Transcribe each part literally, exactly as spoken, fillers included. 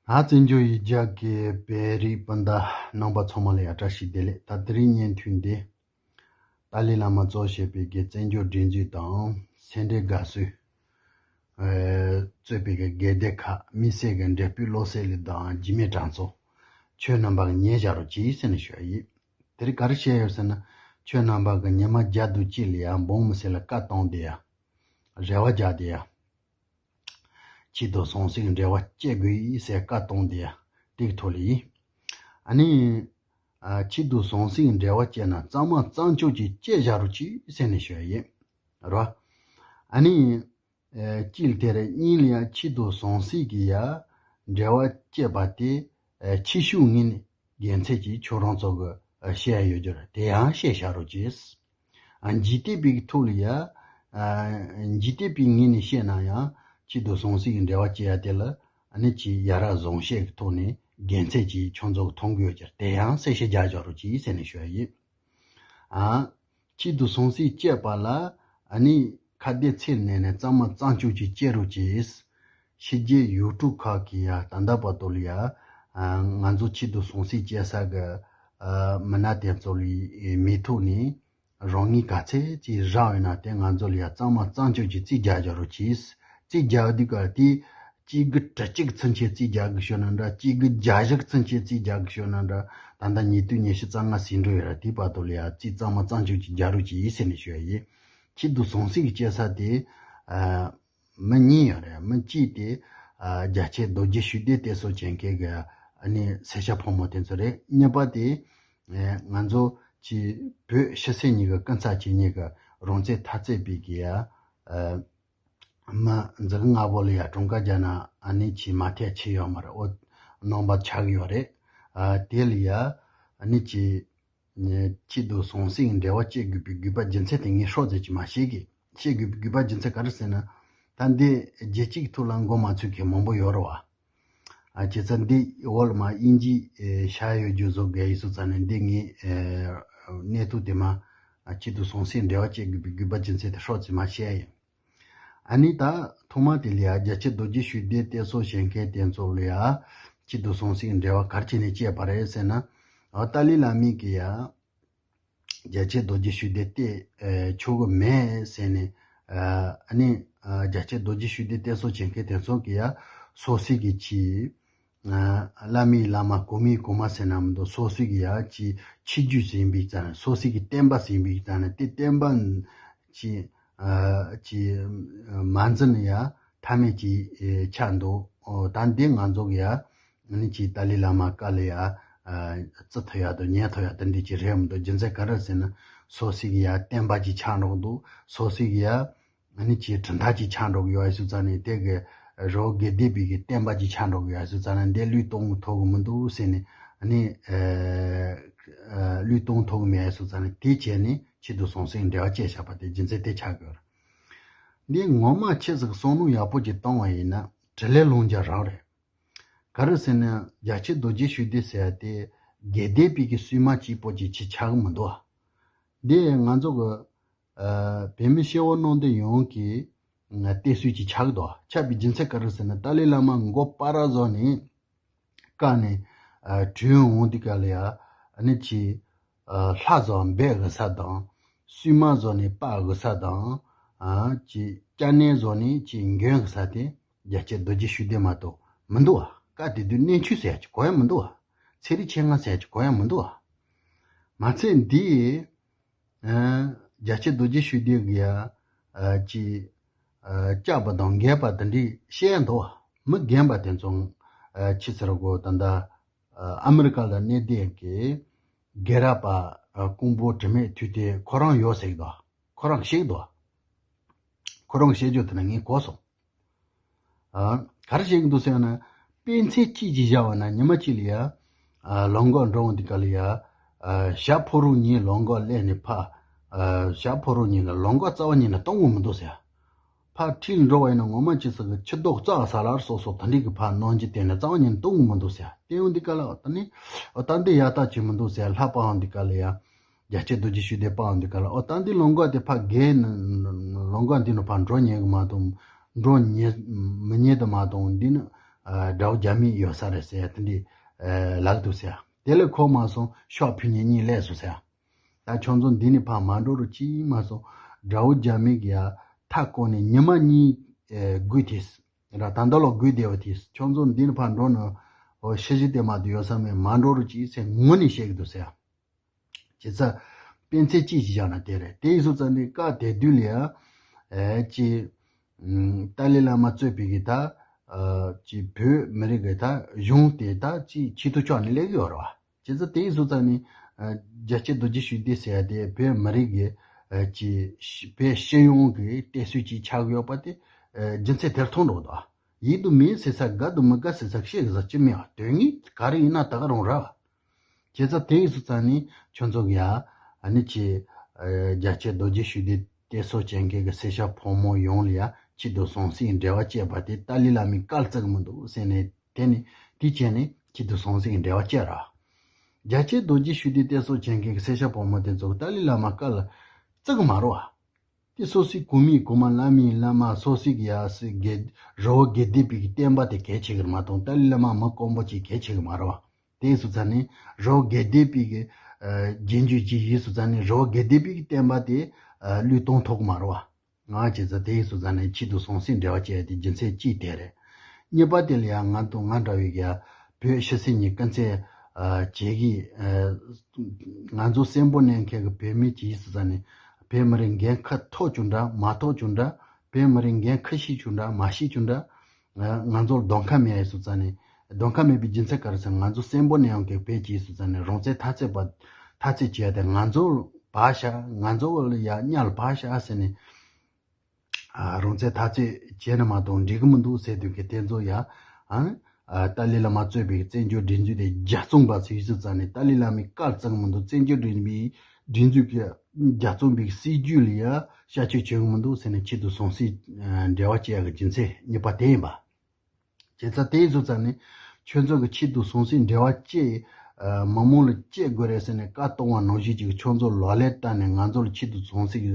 ཨ། བཙན་བྱོལ་ཡུལ་གྱར་གྱི་བོད་རིགས་སྤུན་ཟླ་རྣམ་པ་ཚང་མ་ལ་ཡང་བཀྲ་ཤིས་བདེ་ལེགས། ད་དེ་རིང་བརྙན་ཐུང་འདི་ཏཱ་ལའི་བླ་མ་གཙོ་བྱས་པའི་གི་བཙན་བྱོལ་སྒྲིག་འཛུགས་དང་སེ་འབྲས་དགའ་བསུ་གཙོས་པའི་གི་དགེ་སྡེ་ཁག་དམིགས་བསལ་གྱི་འབྲས་སྤུངས་བློ་གསལ་གླིང་དང་འཇིགས་མེད་གྲྭ་ཚང་ཁྱོད་རྣམ་པ་ཉན་བཞག་རོགས་གྱིས་ཟེར་ནས་ཞུ་ཡ་ཡིན། དེ་རིང་ག་རེ་བཤད་ཡོད་ཟེར་ན། ཁྱོད་རྣམ་པ་གི་ཉི་མ་བརྒྱ་དང་གཅིག་ལ་ཡ་འབངས་མི་སེར་ལ་བཀའ་བཏང་བསྡད་ཡ། རེ་བ་རྒྱག་བསྡད་ཡ། ཆོས་དང་ཟང་ཟིང་འབྲེལ་བ་བཅད་དགོས་ཟེར་བཀའ་བཏང་བསྡད་ཡ། དེ་གི་ཐོག་ལ་ཡིན། ཨ་ནི། ཨ། ཆོས་དང་ཟང་ཟིང་འབྲེལ་བ་བཅད་ན་གཙང་མ་གཙང་ཆོག་ཅིག་བཅད་བཞག་རོགས་གྱིས་ཟེར་ནས་ཞུ་ཡ་ཡིན། རོ། ཨ་ནི། ཨ། གཅིག་དེ་རེད། གཉིས་ལ་ཡ་ཆོས་དང་ཟང་ཟིང་གི་ཡ་འབྲེལ་བ་བཅད་པ་དེ། ཨ། ཆེ་ཤོས་ངོས་ནས་དགེ་མཚན་གྱིས་ཁྱོད་རང་ཚོ་གི་ཨ་བཤད་ཡ་ཡོད་རྒྱུ་རེད། དེ་ཡང་བཤད་བཞག་རོགས་གྱིས། ཨ། འཇིག་རྟེན་པའི་གི་ཐོག་ལ་ཡ། ཨ། འཇིག་རྟེན་པའི་ངོས་ནས་བཤད་ན་ཡང་ཆོས་དང་ཟང་ཟིང་གི་འབྲེལ་བ་བཅད་ཡ་དེ་ལ་ཨ་ནི་ཅིག་ཡ་རབས་བཟང་བཤད་ཀྱི་ཐོག་ནས་དགེ་མཚན་ཅིག་ཁྱོད་ཚོ་གི་མཐོང་གི་ཡོད་ཀྱི་རེད། དེ་ཡང་གསལ་བཤད་རྒྱག་བཞག་རོགས་གྱིས་ཟེར་ནས་ཞུ་ཡ་ཡིན། ཨ། ཆོས་དང་ཟང་ཟིང་བཅད་པ་ལ་ཨ་ནི་ཁ་གཏད་ཚིག་ནས་ནས་གཙང་མ་གཙང་ཆོག་ཅིག་བཅད་རོགས་གྱིས། ཕྱི་རྒྱལ་ཡུལ་གྲུ་ཁག་གི་ཡ་ད་ལྟ་བར་དུ་ལ་ཡ། ཨ། ང་ཚོ་ཆོས་དང་ཟང་ཟིང་བཅད་ས་གི་ཨ་མི་སྣ་དེ་ཚོ་ལ་མིང་ཐོག་ནས་རང་ངོས་ག་ཚད་ཅིག་རག་ཡོད་ན་དེ་ང་ཚོ་ལ་ཡ་གཙང་མ་གཙང་ཆོག་ཅིག་རྩིས་རྒྱག་རྒྱག་རོགས་གྱིས། རྩིས་རྒྱག་དུས་ག་དེ་གཅིག་དགུ་དྲུག་ཅུ་ཚུན་ཆད་རྩིས་རྒྱག་གི་ཤོད་ན་འདྲ། གཅིག་དགུ་བརྒྱ་བཞི་ཚུན་ཆད་རྩིས་རྒྱག་གི་ཤོད་ན་འདྲ། ད་ལྟ་ཉིས་སྟོང་ཉི་ཤུ་རྩ་ལྔ་ཟིན་འགྲོ་ཡོད་ར། དེའི་བར་དུ་ལ་ཡ་རྩིས་གཙང་མ་གཙང་ཆོག་ཅིག་རྒྱག་རོགས་གྱིས་ཟེར་ནས་ཞུ་ཡ་ཡིན། ཆོས་དང་ཟང་ཟིང་གི་བཅད་ས་དེ། ཨ། མི་གཉིས་ཡོད་རེད། མི་གཅིག་དེ། ཨ། རྒྱལ་གཅེས་རྡོ་རྗེ་ཤུགས་ལྡན་བསྟེན་གསོལ་བྱེད་མཁན་གྱི་ཨ་ནི་སེར་སྐྱ་ཕོ་མོ་དེ་ཚོ་རེད། གཉིས་པ་དེ། ཨ། ང་ཚོ་གི་བོད་ཕྱི་སེར་གཉིས་ཀྱི་སྐུ་ཚབ་བྱེད་མཁན་གྱི་རང་བཙན་འཐབ་རྩོད་པའི་གི་ཡ། ཨ། མི་འཛིན་ལྔ་པོ་ལ་ཡ་གྲངས་ཀ་རྒྱག་ན་ཨ་ནི་ཅིག་མ་ཐེ་ཆེ་ཡོད་མ་རེད། ཨོ། རྣམ་པ་ཆགས་ཡོད་རེད། ཨ། དེ་ལ་ཡ་ཨ་ནི་ཅིག་ཆོས་དང་ཟང་ཟིང་འབྲེལ་བ་བཅད་དགོས་པའི་དགོས་པ་རྒྱུ་མཚན་དེ་ངས་ཧྲོག་ཙེ་ཅིག་མ་བཤད་གི། བཤད་དགོས་པའི་དགོས་པ་རྒྱུ་མཚན་ག་རེ་ཟེར་ན། ད་འདི་རྒྱལ་སྤྱིའི་ཐོག་ལ་མགོ་མ་ཚོས་མཁན་མང་པོ་ཡོད་རེད་བ། ཨ། བྱས་ཙང་འདི་འོག་ལ་མ་དབྱིན་ཇིའི་ཨེ་ཤ་ཡོད་རྒྱུ་བཟོ་དགོས་ཡིན་སོང་ཙང་ནས་འདི་ངས་ཨེ་གནས་ཐུག་དེ་མ། ཨ། ཆོས་དང་ཟང་ཟིང་འབྲེལ་བ་བཅད་དགོས་པའི་དགོས་པ་རྒྱུ་མཚན་དེ་ཧྲོག་ཙེ་མ་བཤད་ཡིན། ཨ་ནི་ད་ཐོག་མ་དེ་ལ་ཡ་རྒྱལ་གཅེས་རྡོ་རྗེ་ཤུགས་ལྡན་བསྟེན་གསོལ་བྱེད་མཁན་དེ་ཚོ་ལ་ཡ་ཆོས་དང་ཟང་ཟིང་འབྲེལ་བ་ག་རེ་བྱས་ནས་བཅད་པ་རེད་ཟེར་ན། ཨ། ཏཱ་ལའི་བླ་མས་གི་ཡ་རྒྱལ་གཅེས་རྡོ་རྗེ་ཤུགས་ལྡན་བསྟེན་ཨེ་ཆོག་གི་མེད་ཟེར་ནས། ཨ། ཨ་ནི། ཨ། རྒྱལ་གཅེས་རྡོ་རྗེ་ཤུགས་ལྡན་བསྟེན་གསོལ་བྱེད་མཁན་དེ་ཚོ་གི་ཡ་སོ་སོ་གི་ཆི། ཨ། བླ་མའི་བླ་མ་གོང་མའི་གོང་མ་ཟེར་ན་མི་འདུག་སོ་སོ་གི་ཡ་ཆི་ཆོས་བརྒྱུད་ཟིན་པའི་རྩ་ནས། སོ་སོ་གི་བསྟན་པ་ཟིན་པའི་རྩ་ནས་དེ་བསྟན་པ་ཆི། ཨ། ཆི། མ་འཛིན་ཡ་མཐའ་མེད་ཀྱི་ཨེ་ཆགས་འདུག་ཨོ། ད་འདི་ང་ཚོ་གི་ཡ་ཨ་ནི་ཅིག་ཏཱ་ལའི་བླ་མ་བཀའ་ལ་ཡ། ཨ། བརྩི་ཐུབ་ཡ་དང་ཉན་ཐུབ་ཡ་དེ་འདྲ་ཅིག་རེད་མི་འདུག་རྒྱུ་མཚན་ག་རེ་ཟེར་ན། སོ་སོ་གི་ཡ་བསྟན་པ་ཅིག་ཆགས་འགྲོ་གི་འདུག་སོ་སོ་གི་ཡ་ཨ་ནི་ཅིག་གྲུབ་མཐའ་ཅིག་ཆགས་འགྲོ་གི་ཡོད་ཡ་སོང་ཙང་ནས། དེ་གི་རོ་དགེ་ལྡན་པའི་གི་བསྟན་པ་ཅིག་ཆགས་འགྲོ་གི་ཡོད་ཡ་སོང་ཙང་ནས། འདི་བློས་གཏོང་ཐུབ་གི་མི་འདུག་ཟེར་ནས། ཨ་ནི། ཨ། བློས་གཏོང་ཐུབ་གི་མེད་ཡ་སོང་ཙང་ནས། དེ་བྱས་ནས་ཆོས་དང་ཟང་ཟིང་འབྲེལ་བ་བཅད་བཞག་པ་དེ་རྒྱུ་མཚན་དེ་ཆགས་དགོས་རེད། འདི་ངོ་མ་ཆེ་ཟིག་བསམ་བློ་ཡག་པོ་ཅིག་བཏང་བ་ཡིན་ན་དྲིན་ལན་ལོག་འཇལ་རང་རེད། ག་རེ་ཟེར་ན། རྒྱལ་གཅེས་རྡོ་རྗེ་ཤུགས་ལྡན་ཟེར་ཡ་དེ་དགེ་ལྡན་པའི་གི་སྲུང་མ་གཅིག་པོ་ཅིག་ཆགས་གི་མི་འདུག་ཨ། འདི་ང་ཚོ་གི་ཨ་བོད་མི་སྐྱེ་བོ་ནང་དུ་ཡོངས་ཀྱི་ཨ་བསྟེན་གསོལ་ཅིག་ཆགས་གི་འདུག་ཨ། ཆགས་པའི་རྒྱུ་མཚན་ག་རེ་ཟེར་ན། ཏཱ་ལའི་བླ་མ་མགོ་སྤར་ར་བཟོ་ནས་བཀའ་ནས་ཨ་བྲོས་འོང་དུས་ག་ལ་ཡ། ཨ་ནི་ཅིག་ཨ་ལྷ་བཟོ་འབོད་གི་ས་དང་། སྲུང་མ་བཟོ་ནས་སྤར་གི་ས་དང་། ཨ་ཅིག་སྐྱ་གནས་བཟོ་ནས་ཅིག་འགོན་གི་ས་དེ་རྒྱལ་གཅེས་རྡོ་རྗེ་ཤུགས་ལྡན་མ་གཏོགས་མི་འདུག་ཨ། བཀའ་དེ་དུས་གནས་ཆུང་ཟེར་ཡ་ཅིག་གོ་ཡ་མི་འདུག་ཨ། ཚན་རིག་ཆེད་མངགས་ཟེར་ཡ་ཅིག་གོ་ཡ་མི་འདུག་ཨ། མ་ཚད་འདི། ཨ་རྒྱལ་གཅེས་རྡོ་རྗེ་ཤུགས་ལྡན་གི་ཡ། ཨ་ཅིག་ཨ་སྐྱག་པ་དང་འགེལ་པ་དེ་འདྲས་བཤད་འདུག་མི་རྒན་པ་དེ་ཚོ། ཨ་ཕྱི་ཚེ་རུ་གོ་ད་ལྟ་ཨ་ཨ་མི་རི་ཀ་ལ་གནས་བསྡད་ཀྱི་རྒན་རབས་པ་ཨ་ཀོང་པོ་དྲི་མེད་ཐུབ་བསྟན་ཁོ་རང་ཡོད་ཟེར་གི་འདུག་ཁོ་རང་བཤད་གི་འདུག་ཁོ་རང་བཤད་རྒྱུ་དེ་ན་ངས་གོ་སོང་། ཨ། ག་རེ་བཤད་ཀྱི་འདུག་ཟེར་ན། དཔེ་མཚོན་གཅིག་ཅིག་བཞག་པ་ན། ཉི་མ་གཅིག་ལ་ཡ། ཨ། ལམ་འགག་འགྲོ་འོང་དུས་སྐབས་ལ་ཡ། ཨ། ཞྭ་ཕོ་རོག་གཉིས་ལམ་འགག་སླེབས་ནས་ཕར། ཨ། ཞྭ་ཕོ་རོག་གཉིས་ལ་ལམ་འགག་རྩ་བ་ཉིད་ནས་གཏོང་གི་མི་འདུག་ཟེར། ཕར་འཁྲིད་འགྲོ་བ་ཡིན་ན་ངོ་མ་ཅི་ཟེར་གི། ཁྱི་རྡོག་རྩ་ས་ལ་སོགས་སོགས་དེ་འདྲས་ཀྱི་ཕར་གནོན་གྱི་དེ་ནས་རྩ་བ་ཉིད་ནས་གཏོང་གི་མི་འདུག་ཟེར། དེ་ཡོང་དུས་སྐབས་ལ་ད་ནི། ཨོ་ད་འདི་ཡག་རྟགས་ཅིག་མི་འདུག་ཟེར། ལྷ་པ་འོང་དུས་སྐབས་ལ་ཡ། རྒྱལ་གཅེས་རྡོ་རྗེ་ཤུགས་ལྡན་པ་འོང་དུས་སྐབས་ལ། ཨོ་ད་འདི་ལམ་འགག་དེ་ཕར་བརྒལ་ནས་ལམ་འགག་འདི་ནས་ཕར་འགྲོ་ཉན་གི་མ་གཏོགས། འགྲོ་ཉན་མི་ཉན་དུ་མ་གཏོགས། འདི་ནས་ དགྲ་བོ་རྒྱ་མི་ཡོད་ས་རེད་ཟེར་ཡ་དེ་འདྲའི་ལབ་འདུག་ཟེར་ཡ། དེ་ལས་ཁོ་མ་སོང་ཤོག་ཕུལ་ཉེ་གཉིས་སླེབས་སོང་ཟེར་ཡ། ད་ཁྱོད་ཚོ་འདི་ནས་ཕར་མ་འགྲོ་རོགས་གྱིས་མ་སོང་། དགྲ་བོ་རྒྱ་མི་གི་ཡ་མཐའ་བསྐོར་ནས་ཉི་མ་གཉིས་སྒུག་དེས་ར། ད་ལྟ་ལོ་སྒུག་བསྡད་པ་དེས་ཁྱོད་ཚོ་འདི་ནས་ཕར་འགྲོ་ན་ཤི་གཞི་དེ་མ་གཏོགས་ཡོད་ས་མེད། མ་འགྲོ་རོགས་གྱིས་ཟེར་ངོ་ནས་བཤད་གི་འདུག་ཟེར་ཡ། བྱས་ཙང་། དཔེ་མཚོན་གཅིག་ཅིག་བཞག་ན་དེ་རེད། དེ་ཡིན་སོང་ཙང་ནི་སྐབས་དེ་དུས་ལ་ཡང་། ཨེ་ཅི། ཨམ། ཏཱ་ལའི་བླ་མ་གཙོས་པའི་གི་ད། ཨ། ཅི་བོད་མི་རིགས་གི་ད་གཞུང་དེ་ད་ཅི་ཆེད་དུ་བཅུག་ནས་སླེབས་ཡོད་རེད་བ། བྱས་ཙང་དེ་ཡིན་སོང་ཙང་ནི། ཨ། རྒྱལ་གཅེས་རྡོ་རྗེ་ཤུགས་ལྡན་ཟེར་ཡ་དེ་བོད་མི་རིགས་གི། ཨ། ཅི། བོད་སྤྱི་ཡོངས་ཀྱི་གཏད་སྲོལ་ཅིག་ཆགས་ཡོད་པ་དེ། ཨ། རྒྱུ་མཚན་དེར་མཐོང་འགྲོ་འདུག་ཡིད་དུ་མི་ཟེར་ས་དགའ་དང་མི་དགའ་ཟེར་ས་བཤད་གི་ཟེར་གྱི་མེད་བ། དོན་དངོས་ག་རེ་ཡིན་ན་ད་ག་རང་རེད་བ། བྱས་ཙང་དེ་ཡིན་སོང་ཙང་ནི་ཁྱོད་ཚོ་གི་ཡ། ཨ་ནི་ཅི། ཨ། རྒྱལ་གཅེས་རྡོ་རྗེ་ཤུགས་ལྡན་གཏད་སོ་བྱེད་མཁན་གི་སེར་སྐྱ་ཕོ་མོ་ཡོངས་ལ་ཡ་ཆེད་དུ་ཟང་ཟིང་འབྲེལ་བ་བཅད་པ་དེ་ཏཱ་ལའི་བླ་མའི་བཀའ་བརྩི་གི་མི་འདུག་ཟེར་ནས་དེ་ནི་དེ་བྱས་ནས་ཆེད་དུ་ཟང་ཟིང་འབྲེལ་བ་བཅད་ར། རྒྱལ་གཅེས་རྡོ་རྗེ་ཤུགས་ལྡན་གཏད་སོ་བྱེད་མཁན་གི་སེར་སྐྱ་ཕོ་མོ་དེ་ཚོ་གི་ཏཱ་ལའི་བླ་མ་བཀའ་ལ་བརྩི་གི་མ་རེད་བ། དེ་སོ་སོའི་གོང་མའི་གོང་མ་བླ་མའི་བླ་མ་སོ་སོའི་གི་ཡ་སི་དགེ་རི་བོ་དགེ་ལྡན་པའི་གི་བསྟན་པ་དེ་གལ་ཆེ་གི་མ་གཏོགས་ཏཱ་ལའི་བླ་མ་མི་དཀོན་པོ་ཅིག་གལ་ཆེ་གི་མ་རེད་བ། དེ་སོང་ཙང་ནི་རི་བོ་དགེ་ལྡན་པའི་གི་ཨ་རྗེས་འཇུག་ཅིག་ཡིན་སོང་ཙང་ནི་རི་བོ་དགེ་ལྡན་པའི་གི་བསྟན་པ་དེ་ཨ་བློས་གཏོང་ཐུབ་གི་མ་རེད་བ། ང་བྱས་ཙང་དེ་ཡིན་སོང་ཙང་ནི་ཆེད་དུ་ཟང་ཟིང་འབྲེལ་བ་བཅད་དེ་རྒྱུ་མཚན་གཅིག་དེ་རེད། གཉིས་པ་དེ་ལ་ཡང་ང་དང་ང་འདྲ་བའི་གི་ཡ་བོད་ཕྱི་སེམས་ཉིད་སྐུ་ཚེ་ཨ་བྱེད་གི་ཨ་ང་ཚོ་གསོན་པོ་གནས་མཁན་གི་བོད་མི་ཅིག་ཡིན་སོང་ཙང་ནི་བོད་མི་རིགས་འགན་ཁུར་ཐོག་བྱུང་འདྲ་མ་ཐོག་བྱུང་འདྲ། བོད་མི་རིགས་འགན་ཁུར་ཤེས་བྱུང་འདྲ་མ་ཤེས་བྱུང་འདྲ། ང་ང་ཚོར་གདོང་ཁ་མེད་ཡ་སོང་ཙང་ནི། གདོང་ཁ་མེད་པའི་རྒྱུ་མཚན་ག་རེ་ཟེར་ན་ང་ཚོ་གསོན་པོ་གནས་ཡོང་མཁན་བོད་ཅིག་སོང་ཙང་ནི་རང་བཙན་འཐབ་རྩོད་པ་འཐབ་རྩོད་བྱས་ཏེ་ང་ཚོར་བག་ཤ་ང་ཚོ་ལ་ཡ་གཉའ་ལ་བག་ཤ་ཟེར་ནས། ཨ་རང་བཙན་འཐབ་རྩོད་བྱས་ན་མ་གཏོགས་འགྲིག་གི་མི་འདུག་ཟེར་དུས་ཀྱི་དེ་ཚོ་ཡ། ཨ་ཨ་ཏཱ་ལའི་བླ་མ་གཙོས་པའི་བཙན་བྱོལ་སྒྲིག་འཛུགས་དེ་རྒྱ་བཙོང་པ་ཚོ་ཡིན་སོང་ཙང་ནི་ཏཱ་ལའི་བླ་མའི་བཀའ་བརྩི་གི་མི་འདུག་བཙན་བྱོལ་སྒྲིག་འཛུགས་པའི་སྒྲིག་འཛུགས་ཀྱི་རྒྱ་བཙོང་པའི་སྲིད་ཇུས་ལ་ཡ་ཤར་སྐྱོད་བྱེད་གི་མི་འདུག་ཟེར་ནས་ཆེད་དུ་ཟང་ཟིང་འབྲེལ་བ་བཅད་ཡག་གི་རྒྱུ་མཚན་གཉིས་པ་དེ་ཡིན་པ། བྱས་ཙང་དེ་ཡིན་སོང་ཙང་ནི་ཁྱོད་ཚོ་གི་ཆེད་དུ་ཟང་ཟིང་འབྲེལ་བ་བཅད། ཨ་མི་མང་ལ་བཅད་དགོས་རེད་ཟེར་ནས་བཀའ་གཏོང་བ་ནང་བཞིན་ཅིག་ཁྱོད་ཚོ་ལག་ལེན་བསྟར་ནས་ང་ཚོ་ལ་ཆེད་དུ་ཟང་ཟིང་གི་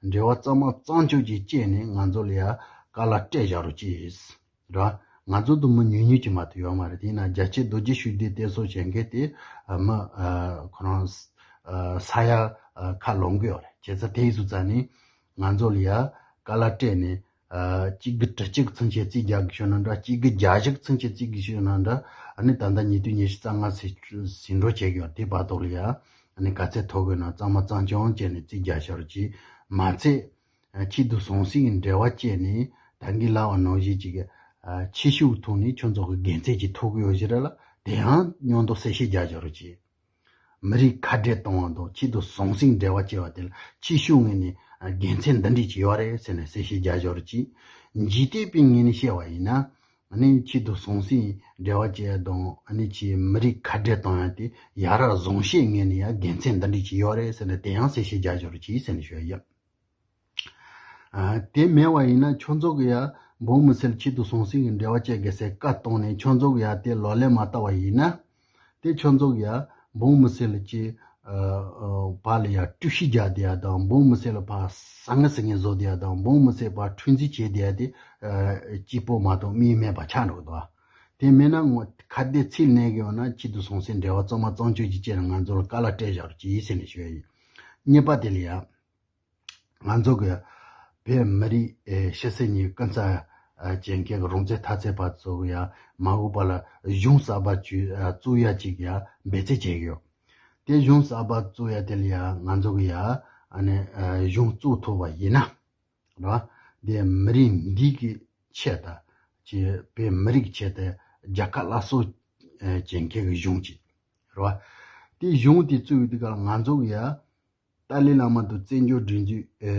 འབྲེལ་བ་གཙང་མ་གཙང་ཆོད་ཅིག་བཅད་ནས་ང་ཚོ་ལ་ཡ་དཀའ་ལས་སྤྲད་བཞག་རོགས་གྱིས། ར། ང་ཚོ་དུ་མི་ཉུང་ཉུང་ཅིག་མ་གཏོགས་ཡོད་མ་རེད། དེས་ན་རྒྱལ་གཅེས་རྡོ་རྗེ་ཤུགས་ལྡན་གཏད་སོ་བྱེད་མཁན་དེ་ཨ་མི་ཨ་ཁོ་རང་ཨ་ས་ཡ་ཨ་ཁ་ལོངས་གི་ཡོད་རེད། བྱས་ཙང་དེ་ཡིན་སོང་ཙང་ནི་ང་ཚོ་ལ་ཡ་དཀའ་ལས་སྤྲད་ནས་ཨ་གཅིག་དགུ་དྲུག་ཅུ་ཚུན་ཆད་རྩིས་རྒྱག་གི་ཤོད་ན་འདྲ། གཅིག་དགུ་བརྒྱད་ཅུ་ཚུན་ཆད་རྩིས་གི་ཤོད་ན་འདྲ། ཨ་ནི་ད་ལྟ་ཉིས་སྟོང་ཉི་ཤུ་རྩ་ལྔ་ཟིན་ཟིན་འགྲོ་བྱེད་ཀྱི་ཡོད། དེ་བར་དུ་ལ་ཡ་ཨ་ནི་ག་ཚད་ཐོབ་དགོས་ན་གཙང་མ་གཙང་རྐྱང་བྱས་ནས་རྩིས་རྒྱག་ཤར་གྱིས་མ་ཚད། ཨ་ཆེད་དུ་ཟང་ཟིང་གི་འབྲེལ་བ་བཅད་ནས་ད་གིན་ལབ་པ་ནང་བཞིན་ཅིག་གི་ཨ་ཕྱི་ཤུགས་ཐོག་ནས་ཁྱོད་ཚོ་གི་དགེ་མཚན་ཅིག་ཐོབ་གི་ཡོད་ཞེས་ར་ལ་དེ་ཡང་མཉམ་དུ་གསལ་བཤད་རྒྱག་རྒྱུ་རེད་ཅེས། མི་རིགས་ཁ་བྲལ་གཏོང་བ་དང་ཆེད་དུ་ཟང་ཟིང་འབྲེལ་བ་བཅད་པ་དེ་ལ་ཕྱི་ཤུགས་ངོས་ནས་ཨ་དགེ་མཚན་འདི་འདྲས་ཅིག་ཡོད་རེད་ཟེར་ནས་གསལ་བཤད་རྒྱག་རྒྱུ་རེད་ཅེས། འཇིག་རྟེན་པའི་ངོས་ནས་བཤད་པ་ཡིན་ན། ཨ་ནི་ཆེད་དུ་ཟང་ཟིང་འབྲེལ་བ་བཅད་ཡ་དང་ཨ་ནི་ཆེད་མི་རིགས་ཁ་བྲལ་གཏོང་ཡ་དེ་ཡ་རབས་བཟང་བཤད་ངོས་ནས་ཡང་དགེ་མཚན་འདི་འདྲས་ཅིག་ཡོད་རེད་ཟེར་ནས་དེ་ཡང་གསལ་བཤད་རྒྱག་རྒྱུ་རེད་ཅེས་ཟེར་ནས་ཞུ་ཡ་ཡིན། ཨ་དེ་མེད་པ་ཡིན་ན་ཁྱོད་ཚོ་གི་ཡ་འབངས་མི་སེར་ལ་ཆེད་དུ་ཟང་ཟིང་གི་འབྲེལ་བ་བཅད་དགོས་ཟེར་བཀའ་བཏང་ནས་ཁྱོད་ཚོ་གི་ཡ་དེ་ལག་ལེན་མ་བསྟར་བ་ཡིན་ན། དེ་ཁྱོད་ཚོ་གི་ཡ་འབངས་མི་སེར་ལ་ཅི་ཨ་ཨ་བར་ལ་ཡ་དཀྲུག་ཤིང་རྒྱག་བསྡད་ཡ་དང་འབངས་མི་སེར་ལ་ཕར་ཟ་ངེ་ཟ་ངེ་བཟོ་བསྡད་ཡ་དང་འབངས་མི་སེར་ཕར་འཁྲུག་འཛིང་བྱེད་བསྡད་ཡ་དེ་ཨ་སྐྱིད་པོ་མ་གཏོགས་མིག་མེད་པ་ཆགས་འགྲོ་གི་འདུག་དེ་མིན་ན་ངོ་ཁ་བརྡའི་ཚིག་གནས་གི་ཡོད་ན་ཆེད་དུ་ཟང་ཟིང་འབྲེལ་བ་གཙང་མ་གཙང་ཆོད་ཅིག་བཅད་ནས་ང་ཚོ་ལ་དཀའ་ལས་སྤྲད་བཞག་རོགས་གྱིས་ཟེར་ནས་ཞུ་ཡ་ཡིན། གཉིས་པ་དེ་ལ་ཡ། ང་ཚོ་གི་བོད་མི་རིགས་ཨེ་ཕྱི་སེམས་ཉིད་ཀུན་རྩ་ཨ་བྱེད་མཁན་གྱི་རང་བཙན་འཐབ་རྩོད་པ་ཚོ་གི་ཡ་མ་འོངས་པ་ལ་གཞུང་གསར་པ་ཅིག་ཨ་བཙུགས་ཡ་ཅིག་ཡ་འབད་བརྩོན་བྱེད་ཀྱི་ཡོད། དེ་གཞུང་གསར་པ་བཙུགས་ཡ་དེ་ལ་ཡ་ང་ཚོ་གི་ཡ་ཨ་ནི་ཨ་གཞུང་བཙུགས་ཐུབ་པ་ཡིན་ན། རེད་བ། དེ་མི་རིགས་འདི་གི་ཆེད་དུ་ཅེས་པའི་མི་རིགས་ཆེད་དུ་རྒྱལ་ཁ་སླར་གསོ་ཨེ་བྱེད་མཁན་གྱི་གཞུང་ཅིག་རེད་བ། དེ་གཞུང་དེ་བཙུགས་དུས་སྐབས་ང་ཚོ་གི་ཡ། ཏཱ་ལའི་བླ་མ་དང་བཙན་བྱོལ་སྒྲིག་འཛུགས་ཨེ་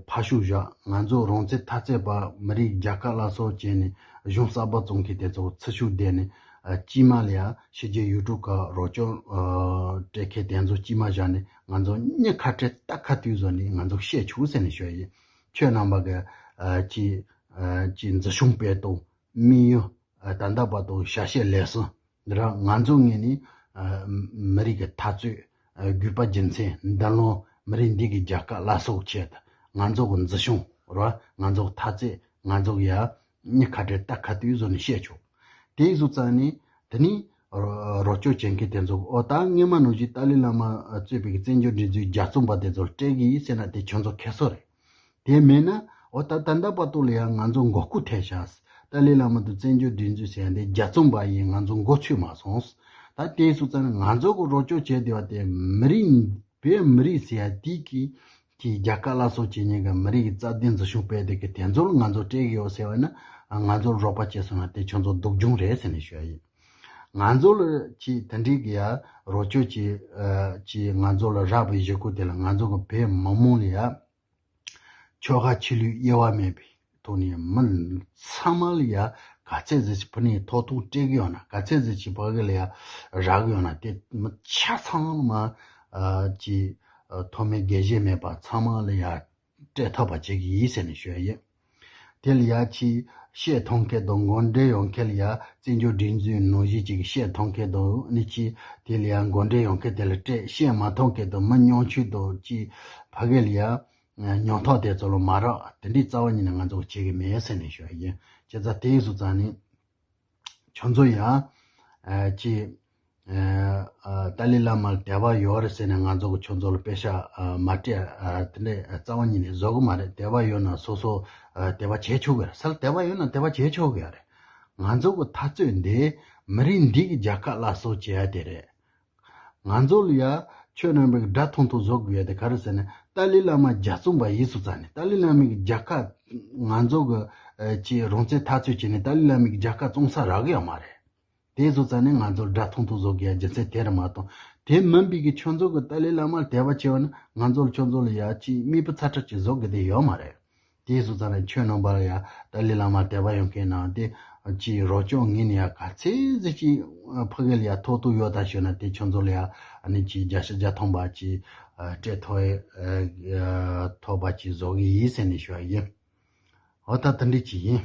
ཕར་ཞོག་བཞག་ང་ཚོ་རང་བཙན་འཐབ་རྩོད་པ་མི་རིགས་རྒྱལ་ཁ་སླར་གསོ་བྱས་ནས་གཞུང་གསར་པ་བཙུགས་མཁན་དེ་ཚོ་ཚུར་ཞོག་བསྡད་ནས་ཨ་དཀྱུས་མ་ལ་ཡ་ཕྱི་རྒྱལ་ཡུལ་གྲུ་ཁག་རོགས་སྐྱོར་ཨ་སྤྲད་མཁན་དེ་ཚོ་དཀྱུས་མ་བཞག་ནས་ང་ཚོ་སྙིང་ཁ་བྲལ་རྟ་ཁ་ཐུག་བཟོ་ནས་ང་ཚོ་བཤད་ཆོག་ཟེར་ནས་ཞུ་ཡ་ཡིན། ཁྱོད་རྣམ་པ་གི་ཨ་ཅི་ཨ་ཅི་འཛིན་སྐྱོང་སྤེལ་གཏོང་དམིགས་ཡུལ་ཨ་ད་ལྟ་བར་དུ་བྱ་བྱེད་ལས་གསུམ་འདི་ར་ང་ཚོ་ངོས་ནས་ཨ་མི་རིགས་ཀྱི་འཐབ་རྩོད་ཨ་དགོས་པ་རྒྱུ་མཚན་འདི་ལོ་མི་རིགས་འདི་གི་རྒྱལ་ཁ་སླར་གསོ་ཆེད་དུ་ང་ཚོ་གི་འཛིན་སྐྱོང་ར་ང་ཚོ་གི་འཐབ་རྩོད་ང་ཚོ་གི་ཡ་སྙིང་ཁ་བྲལ་རྟ་ཁ་ཐུག་བཟོ་ནས་བཤད་ཆོག་དེ་བཟོ་ཙང་ནི་དེ་ནི་རོགས་སྐྱོར་བྱེད་མཁན་དེ་ཚོ་ཨོ་ད་སྔོན་མ་ནང་བཞིན་ཏཱ་ལའི་བླ་མ་གཙོས་པའི་བཙན་བྱོལ་སྒྲིག་འཛུགས་ལྗགས་རྩོམ་པ་དེ་ཚོར་སྤྲད་གི་ཡིན་ཟེར་ན་དེ་ཁྱོད་ཚོ་ཁེ་སོ་རེད། དེ་མེད་ན་ཨོ་ད་ད་ལྟ་བར་དུ་ལ་ཡང་ང་ཚོ་མགོ་སྐོར་ཐེབས་ཤག་ཏཱ་ལའི་བླ་མ་དང་བཙན་བྱོལ་སྒྲིག་འཛུགས་ཟེར་ཡ་འདི་ལྗགས་རྩོམ་པ་ཡིན། ང་ཚོ་མགོ་ཚོས་མ་སོང་། ད་དེ་སོང་ཙང་ང་ཚོ་གི་རོགས་སྐྱོར་བྱས་བསྡད་པ་དེ་མི་རིགས་བོད་མི་རིགས་ཟེར་ཡ་དེ་གི་གི་རྒྱལ་ཁ་སླར་གསོ་བྱེད་མཁན་གི་མི་རིགས་ཀྱི་རྩ་དོན་འཛིན་སྐྱོང་སྤེལ་བསྡད་གི་དེ་ཚོ་ལ་ང་ཚོ་སྤྲད་གི་ཡོད་ཟེར་བ་ན་ང་ཚོར་རོགས་པ་བྱས་སོང་ན་དེ་ཁྱོད་ཚོ་སྡུག་སྦྱོང་རེད་ཟེར་ནས་ཞུ་ཡ་ཡིན། ང་ཚོ་ལ་ཅིག་དེ་འདྲའི་གི་ཡ་རོགས་སྐྱོར་གྱི་ཨ་ཅིག་ང་ཚོ་ལ་རག་པའི་གཞི་ཁུལ་དེ་ལ་ང་ཚོ་གི་བོད་མི་མང་ལ་ཡ་ཆོལ་ཁ་ཆོས་ལུགས་དབྱེ་བ་མེད་པའི་ཐོག་ནས་མི་ཚང་མ་ལ་ཡ་ག་ཚད་ཟིག་ཅིག་ཕུ་ནས་ཐོབ་ཐང་སྤྲད་གི་ཡོད་ན་ག་ཚད་ཟིག་ཅིག་ཕ་གི་ལ་ཡ་རག་གི་ཡོད་ན་དེ་མི་ཆ་ཚང་མ་ཨ་ཅིག་ཨ་ཐོག་མའི་དགེ་བཤེས་མེད་པ་ཚང་མ་ལ་ཡ་སྤྲད་ཐུབ་པ་བྱེད་གི་ཡིན་ཟེར་ནས་ཞུ་ཡ་ཡིན། དེ་ལ་ཡ་ཅིག་བཤད་ཐུབ་མཁན་དང་མགོ་འདྲེན་ཡོང་མཁན་ལ་ཡ་བཙན་བྱོལ་སྒྲིག་འཛུགས་ནང་བཞིན་ཅིག་བཤད་ཐུབ་མཁན་དང་ནི་ཅིག་དེ་ལ་ཡ་མགོ་འདྲེན་ཡོང་མཁན་དེ་ལ་སྤྲད། བཤད་མ་ཐུབ་མཁན་དང་མི་ཉམ་ཆུང་དང་ཅིག་ཕ་གི་ལ་ཡ་ཉམ་ཐག་དེ་ཚོ་ལ་མ་རག་དེ་འདྲའི་རྩ་བ་ཉིད་ནས་ང་ཚོ་གི་བྱེད་གི་མེད་ཟེར་ནས་ཞུ་ཡ་ཡིན། བྱས་ཙང་དེ་སོང་ཙང་ནི། ཁྱོད་ཚོ་ཡང་ཨ་ཅིག་ཨ་ཨ་ཏཱ་ལའི་བླ་མར་དད་པ་ཡོད་རེད་ཟེར་ནས་ང་ཚོ་གི་ཁྱོད་ཚོ་ལ་པེ་ཤ་ཨ་མ་སྤྲད་ཨ་དེ་འདྲས་རྩ་བ་ཉིད་ནས་བཟོ་གི་མ་རེད། དད་པ་ཡོད་ན་སོ་སོ་ཨ་དད་པ་བྱེད་ཆོག་གི་རེད། ས་ལ་དད་པ་ཡོད་ན་དད་པ་བྱེད་ཆོག་གི་རེད། ང་ཚོ་གི་འཐབ་རྩོད་འདི་མི་རིགས་འདི་གི་རྒྱལ་ཁ་སླར་གསོ་བྱེད་ཡ་དེ་རེད། ང་ཚོ་ལ་ཡ་ཁྱོད་རྣམ་པས་དགྲ་ཐུང་ཐུང་བཟོ་དགོས་ཡ་དེ་ག་རེ་ཟེར་ན་ཏཱ་ལའི་བླ་མ་ལྗགས་རྩོམ་པ་ཡིན་སོང་ཙང་ནས་ཏཱ་ལའི་བླ་མའི་རྒྱལ་ཁ་ང་ཚོ་གི་ཨ་ཅིག་རང་བཙན་འཐབ་རྩོད་བྱས་ནས་ཏཱ་ལའི་བླ་མའི་རྒྱལ་ཁ་བཙོང་ས་རག་གི་ཡོད་མ་རེད། དེ་སོང་ཙང་ནས་ང་ཚོ་དགྲ་ཐུང་ཐུང་བཟོ་དགོས་ཡ་རྒྱུ་མཚན་དེ་རེད་མ་གཏོགས་དེ་མིན་པའི་གི་ཁྱོད་ཚོ་གི་ཏཱ་ལའི་བླ་མར་དད་པ་བྱས་པ་ན་ང་ཚོ་ལ་ཁྱོད་ཚོ་ལ་ཡ་ཅིག་མིག་དཔེ་ཚ་དྲག་ཅིག་བཟོ་དགོས་དེ་ཡོད་མ་རེད། དེ་སོང་ཙང་ནས་ཁྱོད་རྣམ་པ་ལ་ཡ་ཏཱ་ལའི་བླ་མར་དད་པ་ཡོད་མཁན་ནང་དེ་ཅིག་རོགས་སྐྱོར་ངོས་ནས་ཡ་ག་ཚད་ཟིག་ཅིག་ཕ་གི་ལ་ཡ་ཐོབ་ཐང་ཡོད་ད་ཞུས་ན་དེ་ཁྱོད་ཚོ་ལ་ཡ་ཨ་ནི་ཅིག་བརྒྱ་ཆ་བརྒྱ་ཐམ་པ་ཅིག་སྤྲད་ཐུབ་ཨ་ཐུབ་པ་ཅིག་བཟོ་གི་ཡིན་ཟེར་ནས་ཞུ་བ་ཡིན། འོ་ད་དེ་འདྲ་ཅིག་ཡིན།